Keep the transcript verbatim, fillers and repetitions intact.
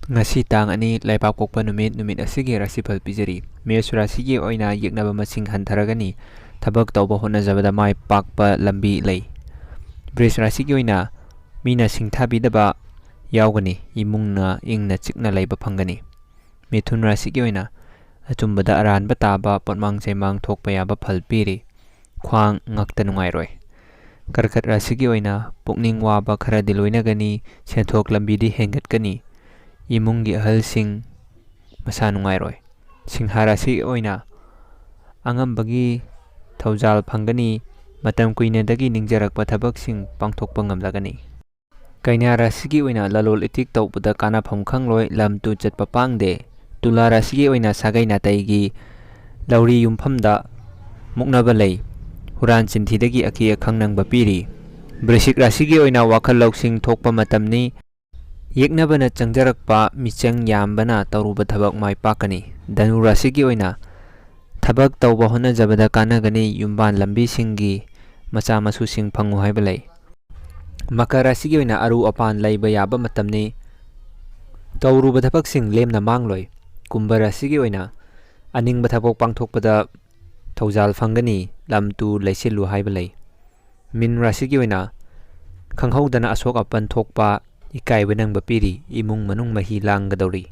ꯉꯁꯤ ꯇꯥꯡ ꯑꯅꯤ, ꯂꯩꯕꯥꯛꯄꯣꯛꯄ ꯅꯨꯃꯤꯠ, ꯅꯨꯃꯤꯠ ꯑꯁꯤꯒꯤ ꯔꯥꯁꯤꯐꯜ ꯄꯤꯖꯔꯤ꯫ ꯃꯦꯁ ꯔꯥꯁꯤꯒꯤ ꯑꯣꯏꯅ ꯌꯦꯛꯅꯕ ꯃꯁꯤꯡ ꯍꯟꯊꯔꯒꯅꯤ꯫ ꯊꯕꯛ ꯇꯧꯕ ꯍꯣꯠꯅꯖꯕꯗ ꯃꯥꯏ ꯄꯥꯛꯄ ꯂꯝꯕꯤ ꯂꯩ꯫ ꯕ꯭ꯔꯤꯖ ꯔꯥꯁꯤꯒꯤ ꯑꯣꯏꯅ ꯃꯤꯅ ꯁꯤꯡꯊꯥꯕꯤꯗꯕ ꯌꯥꯎꯒꯅꯤ꯫ ꯏꯃꯨꯡꯅ ꯏꯪꯅ ꯆꯤꯛꯅ ꯂꯩꯕ ꯐꯪꯒꯅꯤ꯫ ꯃꯤꯊꯨꯟ ꯔꯥꯁꯤꯒꯤ ꯑꯣꯏꯅ ꯑꯆꯨꯝꯕꯗ ꯑꯔꯥꯟꯕ ꯇꯥꯕ, ꯄꯣꯠꯃꯥꯡ ꯆꯩꯃꯥꯡ ꯊꯣꯛꯄ ꯌꯥꯕ ꯐꯜ ꯄꯤꯔꯤ꯫ ꯈ꯭ꯋꯥꯡ ꯉꯛꯇ ꯅꯨꯡꯉꯥꯏꯔꯣꯏ꯫ ꯀꯔꯀꯠ ꯔꯥꯁꯤꯒꯤ ꯑꯣꯏꯅ ꯄꯨꯛꯅꯤꯡ ꯋꯥꯕ ꯈꯔꯗꯤ ꯂꯣꯏꯅꯒꯅꯤ꯫ ꯁꯦꯟꯊꯣꯛ ꯂꯝꯕꯤꯗꯤ ꯍꯦꯟꯒꯠꯀꯅꯤ꯫ ꯏꯃꯨꯡꯒꯤ ꯑꯍꯜꯁꯤꯡ ꯃꯁꯥ ꯅꯨꯡꯉꯥꯏꯔꯣꯏ꯫ ꯁꯤꯡꯍ ꯔꯥꯁꯤ ꯑꯣꯏꯅ ꯑꯉꯝꯕꯒꯤ ꯊꯧꯖꯥꯜ ꯐꯪꯒꯅꯤ꯫ ꯃꯇꯝ ꯀꯨꯏꯅꯗꯒꯤ ꯅꯤꯡꯖꯔꯛꯄ ꯊꯕꯛꯁꯤꯡ ꯄꯥꯡꯊꯣꯛꯄ ꯉꯝꯂꯒꯅꯤ꯫ ꯀꯩꯅ꯭ꯌꯥ ꯔꯥꯁꯤꯒꯤ ꯑꯣꯏꯅ ꯂꯂꯣꯜ ꯏꯇꯤꯛ ꯇꯧꯕꯗ ꯀꯥꯟꯅꯐꯝ ꯈꯪꯂꯣꯏ꯫ ꯂꯝ ꯇꯨ ꯆꯠꯄ ꯄꯥꯡꯗꯦ꯫ ꯇꯨꯂꯥ ꯔꯥꯁꯤꯒꯤ ꯑꯣꯏꯅ ꯁꯥꯒꯩ ꯅꯥꯇꯩꯒꯤ ꯂꯧꯔꯤ ꯌꯨꯝꯐꯝꯗ ꯃꯨꯛꯅꯕ ꯂꯩ꯫ ꯍꯨꯔꯥꯟ ꯆꯤꯟꯊꯤꯗꯒꯤ ꯑꯀꯤ ꯑꯈꯪ ꯅꯪꯕ ꯄꯤꯔꯤ꯫ ꯕ꯭ꯔꯤꯁꯤꯛ ꯔꯥꯁꯤꯒꯤ ꯑꯣꯏꯅ ꯋꯥꯈꯜ ꯂꯧꯁꯤꯡ ꯊꯣꯛꯄ ꯃꯇꯝꯅꯤ꯫ ꯌꯦꯛꯅꯕꯅ ꯆꯪꯖꯔꯛꯄ ꯃꯤꯆꯪ ꯌꯥꯝꯕꯅ ꯇꯧꯔꯨꯕ ꯊꯕꯛ ꯃꯥꯏ ꯄꯥꯛꯀꯅꯤ꯫ ꯙꯅꯨ ꯔꯥꯁꯤꯒꯤ ꯑꯣꯏꯅ ꯊꯕꯛ ꯇꯧꯕ ꯍꯣꯠꯅꯖꯕꯗ ꯀꯥꯟꯅꯒꯅꯤ꯫ ꯌꯨꯝꯕꯥꯟ ꯂꯝꯕꯤꯁꯤꯡꯒꯤ ꯃꯆꯥ ꯃꯁꯨꯁꯤꯡ ꯐꯪꯉꯨ ꯍꯥꯏꯕ ꯂꯩ꯫ ꯃꯀꯔ ꯔꯥꯁꯤꯒꯤ ꯑꯣꯏꯅ ꯑꯔꯨ ꯑꯄꯥꯟ ꯂꯩꯕ ꯌꯥꯕ ꯃꯇꯝꯅꯤ꯫ ꯇꯧꯔꯨꯕ ꯊꯕꯛꯁꯤꯡ ꯂꯦꯝꯅ ꯃꯥꯡꯂꯣꯏ꯫ ꯀꯨꯝꯚ ꯔꯥꯁꯤꯒꯤ ꯑꯣꯏꯅ ꯑꯅꯤꯡꯕ ꯊꯕꯛ ꯄꯥꯡꯊꯣꯛꯄꯗ ꯊꯧꯖꯥꯜ ꯐꯪꯒꯅꯤ꯫ ꯂꯝ ꯇꯨ ꯂꯩꯁꯤꯜꯂꯨ ꯍꯥꯏꯕ ꯂꯩ꯫ ꯃꯤꯟ ꯔꯥꯁꯤꯒꯤ ꯑꯣꯏꯅ ꯈꯪꯍꯧꯗꯅ ꯑꯁꯣꯛ ꯑꯄꯟ ꯊꯣꯛꯄ, ꯏꯀꯥꯏꯕ ꯅꯪꯕ ꯄꯤꯔꯤ꯫ ꯏꯃꯨꯡ ꯃꯅꯨꯡ ꯃꯍꯤ ꯂꯥꯡꯒꯗꯧꯔꯤ꯫